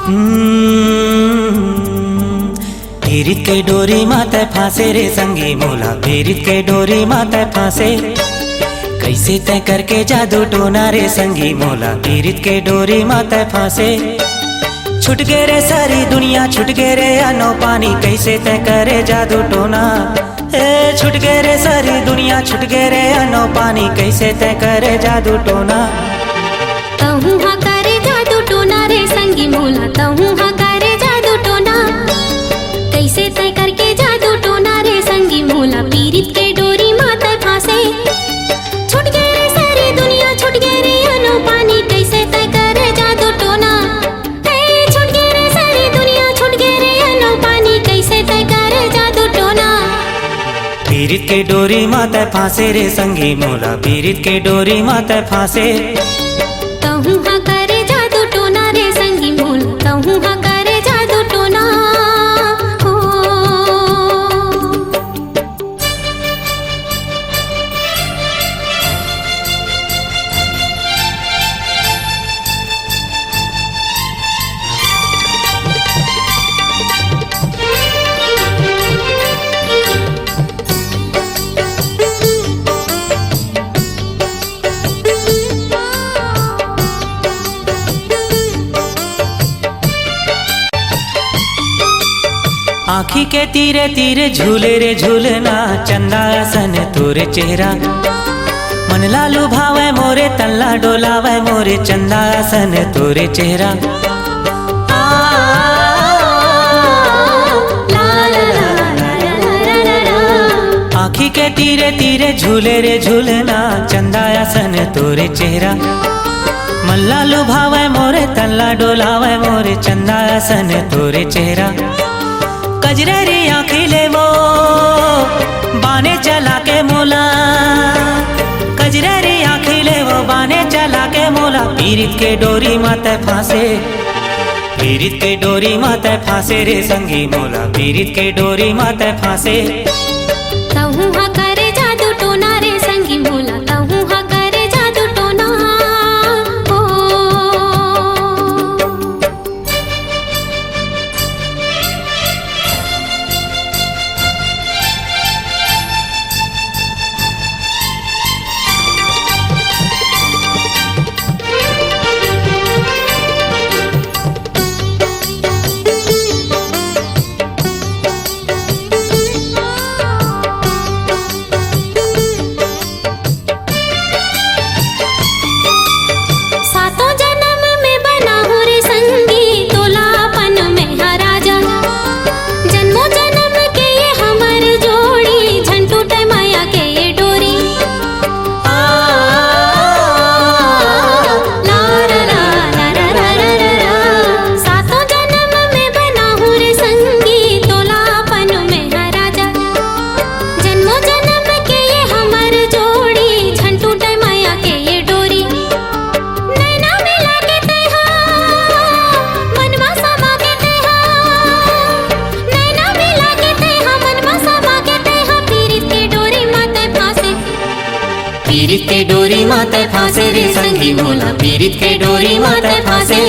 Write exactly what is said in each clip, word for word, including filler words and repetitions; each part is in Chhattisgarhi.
हम्म, पीरित के डोरी मा तै फांसे रे संगी मोला, पीरित के डोरी मा तै फांसे। कइसे तै करके जादू टोना रे संगी मोला, पीरित के डोरी मा तै फांसे। छूट गे रे सारी दुनिया, छूट गे रे अनो पानी, कइसे तै करे जादू टोना। ए, छूट गे रे सारी दुनिया, छूट गे रे अनो पानी, कइसे तै करे जादू टोना। तहूँ हा करे जादू टोना रे संगी मोला, तहूँ हा करे जादू टोना। कइसे तै करके जादू टोना रे संगी मोला, पीरित के डोरी मा तै फांसे। छूट गे रे सारी दुनिया, छूट गे रे अनो पानी, कइसे तै करे जादू टोना। हे, छूट गे रे सारी दुनिया, छूट गे रे अनो पानी, कइसे तै करे जादू टोना। पीरित के डोरी मा तै फांसे रे संगी मोला, पीरित के डोरी मा तै फांसे। तहूँ हा करे जादू टोना रे संगी मोला, तहूँ हा करे जादू टोना। हो। आँखी के तीरे तीरे झूले रे झूलना, चंदा असन तोरे चेहरा। मन ला लुभावै मोरे, तन ला डोलावै मोरे, चंदा असन तोरे चेहरा। आ, ला, ला, ला, ला, ला, ला, ला, ला। आँखी के तीरे तीरे झूले रे झूलना, चंदा असन तोरे चेहरा। मन ला लुभावै मोरे, तन ला डोलावै मोरे, चंदा असन तोरे चेहरा। कजररी आँखी ले वो बाने चला के मोला, कजररी आँखी ले वो बाने चला के मोला, पीरित के डोरी मा तै फांसे, पीरित के डोरी मा तै फांसे रे संगी मोला, पीरित के डोरी मा तै फांसे। तहूँ हा करे जादू टोना रे संगी मोला, तहूँ हा करे जादू टोना। ओ। सातों जनम में बनाहूँ रे संगी, तोला अपन में हा राजा। जन्मों जनम के ये हमर जोड़ी, झन टूटे मया के ये डोरी। आ, ला, ला, ला। सातों जनम में बनाहूँ रे संगी, तोला अपन में हा राजा। जन्मों जनम के ये हमर जोड़ी, झन टूटे मया के ये डोरी। नैना मिला के तैहा मन मा समा के तैहा, नैना मिला के तैहा मन मा समा के तैहा, पीरित के डोरी मा तै फांसे। पीरित के डोरी मा तै फांसे रे संगी मोला, पीरित के डोरी मा तै फांसे।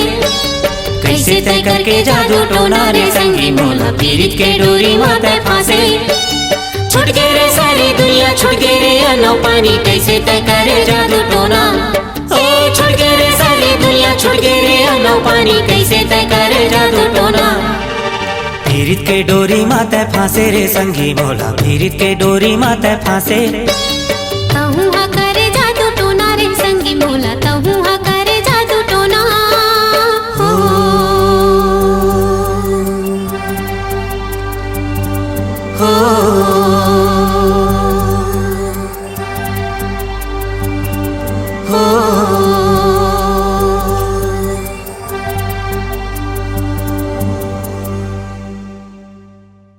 कइसे तै करके जादू टोना रे संगी मोला, पीरित के डोरी मा तै फांसे। छूट गे रे सारी दुनिया, छूट गे रे अनो पानी, कइसे तै करे जादू टोना। ओ, छूट गे रे सारी दुनिया, छूट गे रे अनो पानी, कइसे तै करे जादू टोना। पीरित के डोरी मा तै फांसे रे संगी मोला, पीरित के डोरी मा तै फांसे।